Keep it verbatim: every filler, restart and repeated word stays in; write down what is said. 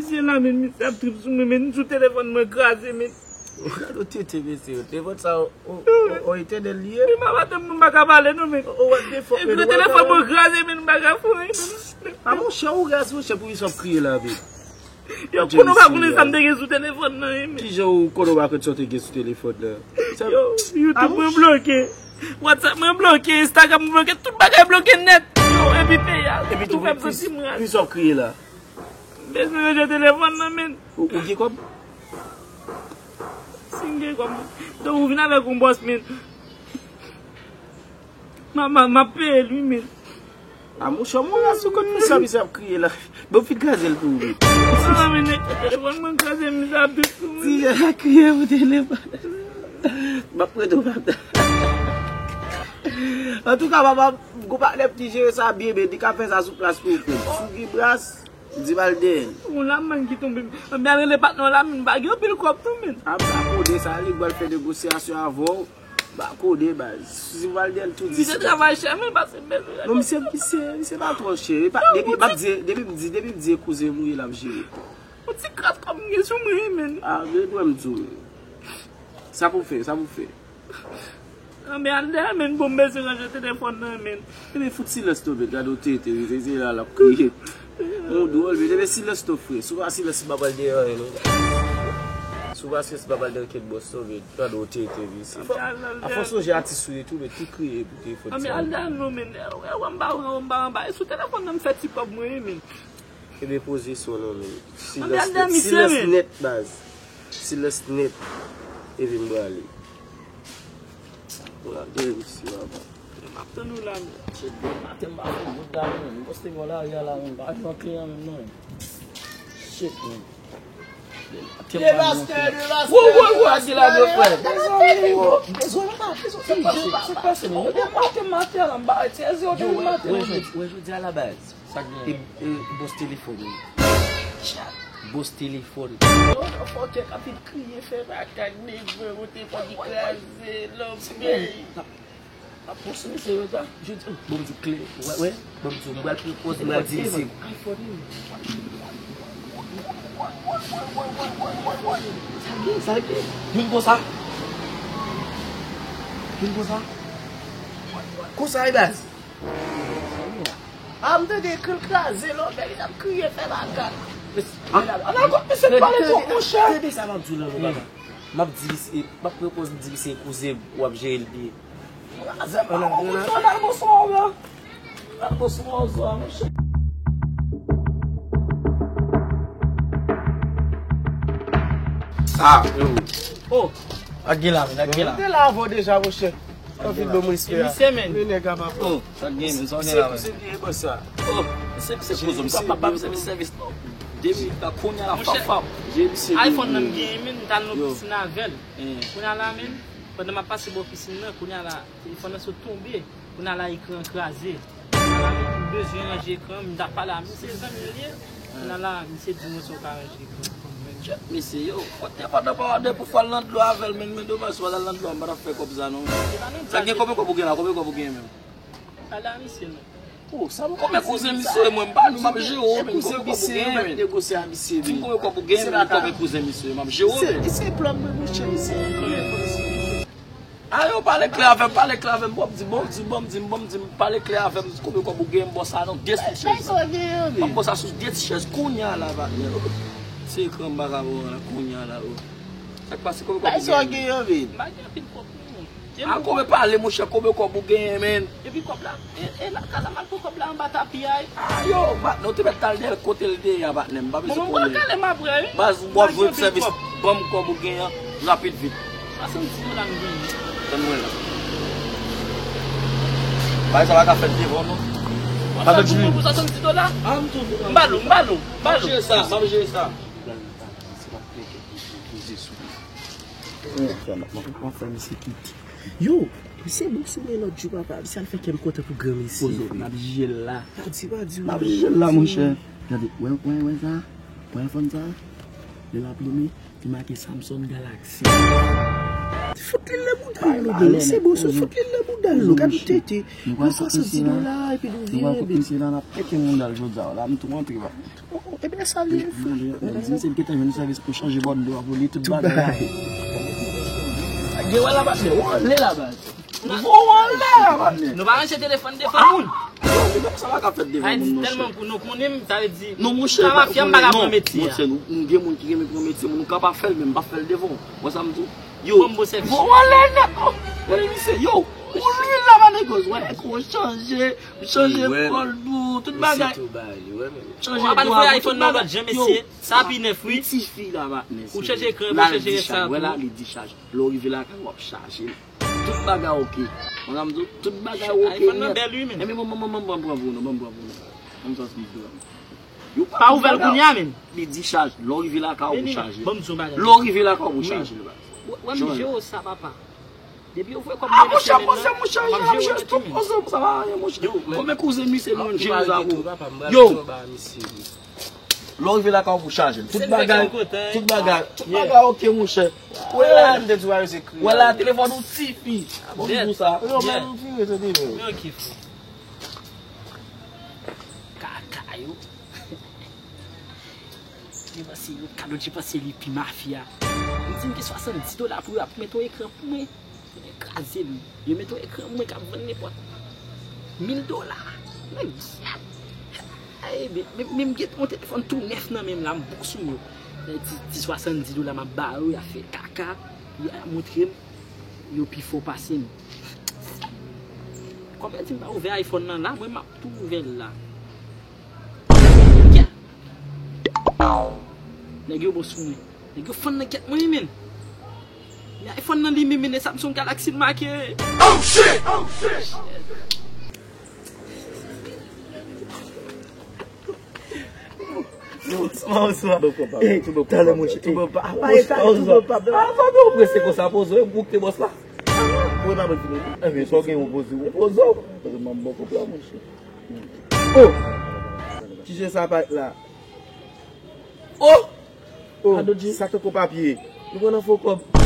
Misye la, men, misye ap trip sou mwen, men, sou telefòn mwen kraze, men. Gade yon tete, mesye, yo. Telefòn sa, o, o, o, o, etènèl li ye. Men, mama, tèm mwen pa ka pale, non, men. O, what the fuck, men, what the fuck? Telefòn mwen kraze, men, m pa ka fè anyen, men. A, monchè, ou raz, monchè, pou misye ap kriye la, men. Yo, konnen w pa konnen sa m te gen sou telefòn nan, men. Kijan ou konnen w pa konn sa w te gen sou telefòn nan? Yo, YouTube mwen bloke. WhatsApp mwen bloke, Instagram mwen bloke, tout bagay bloke nèt. Yo, epi peyi a, epi tou fè m santi m raz. Pou sa w kriye la? M bezwen ranje telefòn nan, men. Ou, ou gen kòb? Si m gen kòb, donk ou vin avèk yon bòs, men. M a, m a, m ap peye l, wi, men. A, monchè, mwen la sou kont misye, misye ap kriye la. Bon, fin kraze l pou ou, men. A, men, nèg, telefòn mwen kraze, misye ap di sou mwen. Ti jan ap kriye pou telefòn. M ap prete w, papa. Antouka, papa, gon patnè m ki jere sa byen, men li ka fè sa sou plas pou ou, frè m. Si w gen bras, di m al dèyè l. Yon lamann ki tonbe. M al rele patnè w la, men m pa gen anpil kòb tou, men. A, m pa konnen sa, li pral fè negosyasyon avè w. M pa konnen, baz. Si m al dèyè l tou di. Misye travay chè, men, pase m bezwen. Non, misye, misye, misye pa twò chè. E pa, depi, m ap di, depi m di, depi m di e kouzen m ou ye, l ap jere. Yon ti kras kòb m gen sou mwen, men. A, men, mwen m di w. Sa pou w fè, sa pou w fè. Anben, al dèyè, men, bon, m bezwen ranje telefòn nan, men. Ebyen, fout silans tou, men, gade yon tete, wi, se, se la, l ap kriye. Yon dwòl, men, ebyen, silans tou, frè. Si w pa silans, m pa pral dèyè anyen, non. Si w pa silans, m pa pral dèyè kèt bòs, tou, men, gade yon tete, wi, se. Afò, afò sonje atis ou ye tou, men, tou kriye pou telefòn sa. Anben, al dèyè, non, men, wè, wè, m pa, m pa, m pa, e sou telefòn nan m fè ti kòb mwen, men. Ebyen, poze son non, men. Silans nèt, silans nèt, baz. Silans nèt. Epi m prale. Prale, mesye, papa. M ap tann ou la, men. Shit, bon, maten m pa fè goud la, men. M poste bò lari a la, men. M pa jwenn kliyan menm, non. Shit, men. Demaster, demaster. Wo, wo, wo, a di la, yo, frè. Dezole, dezole, papa, dezole. Sa k pase, sa k pase, men? Yo, maten, maten, la, m ba, trèz è de maten, men. Wè, jodi a la, baz. Sa k genyen? E, e, bòs telefòn, wi. Bòs telefòn. Yo, fòkè k ap vin kriye, fè makak, negre, yon telefòn ki kraze, lòm, peyi. N ap, n ap pòs misye yo, ta. Jodi, bon, m di w klè. Wè, wè. Bon, m di w, m pral pran pòz, m pral di misye. iPhone, wi. Sa gen, sa gen. Moun konsa. Moun konsa. Konsa, e baz. A, m tande ekri l kraze, lòbèy, l ap kriye, fè makak. Ala, ala, kot misye pale twòp, monchè. Tande sa m ap di w la, non, papa. M ap di misye, m ap pran pòz, m di misye kouzen w ap jere l byen. Kraze, m pa konn konsa, l al boswa w la. L al boswa w, monchè. Ah, yo. Oh, ak gen la, men, ak gen la. M te la avè w deja, monchè. Anpil bon respè a. Misye, men. Wi, nèg a papa. Oh, sa gen, men, sa gen la, men. Misye, misye, misye, boss sa. Oh, misye, misye, kouzou, m pa, pa, pa, misye, misye, sèvis, non. Depi, ta kounye a la, fap, fap. Jezi, misye, iPhone nan m genyen, men, m t al nan piscine avè l. Kounye a la, men, pandan m ap pase bò piscine nan, kounye a la, telefòn nan sot tonbe. Kounye a la, ekran an kraze. Kounye a la, men, m bezwen ranje ekran an, m t ap pale a misye, zanmi l ye. Kounye a la, misye di mwen si w ka ranje ekran an. Kèt mesye, yo, kote pandan pa w ap de pou fwa l nan dlo avè l, men, men domaj si w pa t al nan dlo a, m pa t ap fè kòb sa non. Sa gen, konbyen kòb ou gen la? Konbyen kòb ou gen menm? Pale a misye non. Oh, sa m konbyen kouzen misye, mwen m pa nou, m ap jere w, men konbyen kòb ou gen, men? Di m konbyen kòb ou gen, men konbyen kouzen misye, m ap jere w, men. Se, se plan mwen, monchè, se plan mwen. A yo, pale klè avè m, pale klè avè m, bon, m di, bon, m di, bon, m di, bon, m di, pale klè avè m, konbyen kòb ou gen, m ba w sa nan de ti chèz. M ap ba w sa sou de ti chèz kounye a la, patnè. Se ekran m pa ka ba w la, kounye a la, oh. Sa k pase, konbyen kòb ou gen? M pa gen anpil kòb non. A, konbyen pale, monchè, konbyen kòb ou genyen, men? Epi kòb la, e, e lakay la, m al pran kòb la anba tapi a, wi. A, yo, patnè, w te mèt t al dèyè l kote l te ye a, patnè, m pa bezwen konnen. Bon, m pral kale m apre, wi. Baz, w ap jwenn sèvis, ban m kòb ou genyen an, rapid vit. Swasanndiz dola m genyen. Tann mwen la. Bagay sa pa ka fèt devan w, non. Pa fè bri. Pou swasanndiz dola? A, m tou. M ba l ou, m ba l ou, m ba l ou. M ap jere sa, m ap jere sa. Se pa pleke pou poze sou li. Mwen fè misye kite. Yo, misye bon sou mwen lòt jou, papa. Misye al fè kè m kontan pou granmesi. Poze w, n ap jije l la. Pa di, pa di. N ap jije l la, monchè. Gade, wè, wè, wè sa? Wè iPhone sa? Lè l ap limen, li make Samsung Galaxy. Fout li nan bouda l, non, bebe. Misye bon sou fout li nan bouda l, non. Gade tete. Pou swasanndiz dola, epi nou vire, bebe. Misye la, n ap pete mouda l jodi a. La, m tou antre, papa. Ebyen, sa li ye, frè. Di misye m gentan jwenn sèvis pou chanje bòdlo a pou li, tout bagay. Gen wè la, patnè, w anlè la, baz. Vo w anlè la, patnè. Nou pa ranje telefòn devan moun. Yo, li menm sa pa ka fèt devan moun, monchè. Tèlman pou nou konnen m, sa vle di, non, monchè, pa mafya, m pa ka pran metye a. Monchè, nou, nou gen moun ki renmen pran metye moun, nou ka pa fè l, men m pa fè l devan w. Wè sa m di w? Yo, vo w anlè nèt, non. Gade misye, yo, ou lwil la, pa negosye, wè, nèg ou chanje, chanje bòdlo, tout bagay. Chanje bòdlo, tout bagay. Yo, sa pi nèf, wi. Ti fi la, patnè, ou chanje ekran, ou chanje rès sa tou. Wè la, li dichaj. Lè w rive lakay, w ap chaje l. Tout bagay oke. Mwen, sa m di w, tout bagay oke nèt. Ebyen, ban m, ban m pran pou nou, ban m pran pou nou. Ban m sòs li dou. Pa ouvè l kounye a menm. Li dichaj. Lè w rive lakay, ou pou chaje l. Lè w rive lakay, ou pou chaje l, baz. Wè m jere w sa, papa. Depi yo voye kòb mwen nan semèn nan, m ap jere w nan semèn. Monchè, monchè, monchè, tout poze w, sa pa anyen, monchè. Konbyen kouzen misye nou jwenn jere sa pou? Yo. Lè w rive lakay, ou pou chaje l. Tout bagay, tout bagay, tout bagay oke, monchè. Wè la, wè la, telefòn ou tifi. Bon, m di w sa. Yo, men m vire, se vire. Kaka yo. Depanse yo, kado depanse li pi mafya. Li di m gen swasanndis dola pou yo ap mete yon ekran pou mwen. Yo kraze l. Yo mete yon ekran pou mwen k ap vann nenpòt mil dola. Nan gyèt. Ay, men, men, men m gen yon telefòn tou nèf nan men m la, m bon sou yo. Ti, ti swasanndis dola m ap ba yo, y ap fè kaka. Y ap montre m yo pi fò pase m. Kòm yo di m pa ouvè iPhone nan la, mwen m ap tou ouvè l la. Nèg yo bon sou mwen. Nèg yo fann nan gyèt mwen, wi, menn. Men iPhone nan li menm, menn, e Samsung Galaxy l make. Oh shit! Oh shit! Talè, monchè. Tou bon, pa. Tou bon, pa. Tou bon, pa. Fabio, ou prese konsa, poze w, ou k te bòs la. Ou pa mwen fini. Enben, sa w gen, ou poze w. Ou poze w. Poze w, m ap ba w kòb la, monchè. Oh! Ki jan sa parèt la? Oh! Oh! Sa tankou papye. Nou pran nan fo kòb.